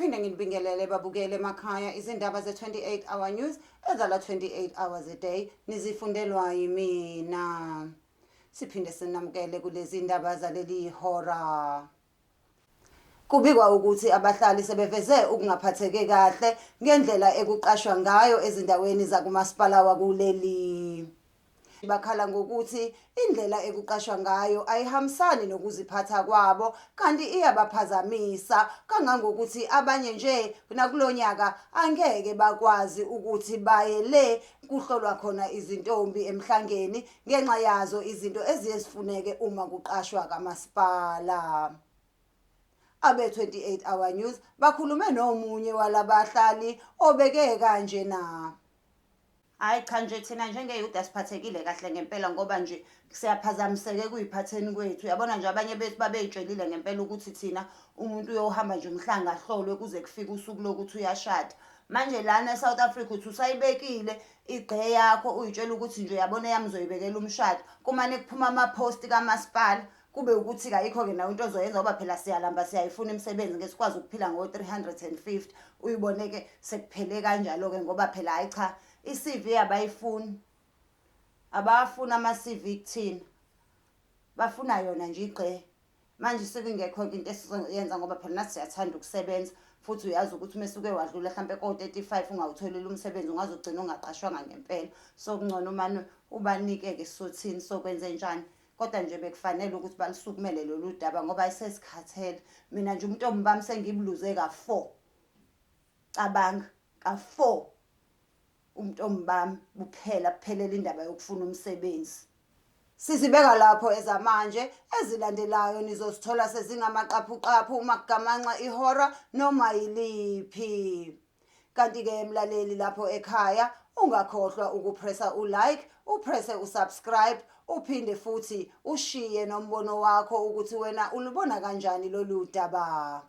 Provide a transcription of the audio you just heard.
Ngiphinde nginibingelele babukele emakhaya izindaba ze-28 Hour News edlala 28 hours a day nizifundelwa yimina. Siphinde sinamukele kulezi ndaba zaleli hora. Kubikwa ukuthi abahlali sebeveze ukungaphatheki kahle ngendlela ekuqashwa ngayo ezindaweni zakumasipala wakuleli. Bakhala ngokuthi indlela ekuqashwa ngayo ayihambisani nokuziphatha kwabo kanti iyabaphazamisa kangangokuthi abanye nje nakulo nyaka angeke bakwazi ukuthi baye le kuhlolwa khona izintombi emhlangeni ngenxa yazo izinto eziye zifuneke uma kuqashwa kamasipala. Abe-28 Hour News bakhulume nomunye walabahlali obeke kanjena. Hhayi cha nje thina njengeyouth asiphathekile kahle ngempela ngoba nje siyaphazamiseka ekuyiphatheni kwethu. Uyabona nje abanye bethu babey'tshelile ngempela ukuthi thina umuntu uyohamba nje umhlanga ahlolwe kuze kufike usuku lokuthi uyashada. Manje lana e-South Africa uthi usayibekile igqe yakho uy'tshela ukuthi nje uyabona eyami uzoyibekela umshado. Kumane kuphuma ama-post kamasipala kube ukuthi-ke ayikho-ke nawe into ozoyenza ngoba phela siyalamba siyayifuna imisebenzi ngeke sikwazi ukuphila ngo-350 uyibone-ke sekuphele kanjalo-ke ngoba phela hhayi cha i-CV abayifuni abawafuni ama-CV kuthina bafuna yona nje igqe manje sekungekho-ke into esizoyenza ngoba phela nathi siyathanda ukusebenza futhi uyazi ukuthi uma esuke wadlula hlampe ko-35 ungawutholile umsebenzi ungaze ugcine ungaqashwanga ngempela so kungcono umane ubanike-ke sothini sokwenzenjani Kodwa nje bekufanele ukuthi balusukumele lolu daba ngoba sesikhathele. Mina nje ubuntombi bami sengibuluze ka-four. Cabanga, ka-four ubuntombi bami buphela buphelela indaba yokufuna umsebenzi. Sizibeka lapho ezamanje, ezilandelayo nizozithola sezingamaqaphuqaphu uma kugamanxa ihora noma yiliphi. Kanti-ke mlaleli lapho ekhaya ungakhohlwa ukupressa u-like, upresse u-subscribe, uphinde futhi ushiye nombono wakho ukuthi wena ulubona kanjani lolu daba.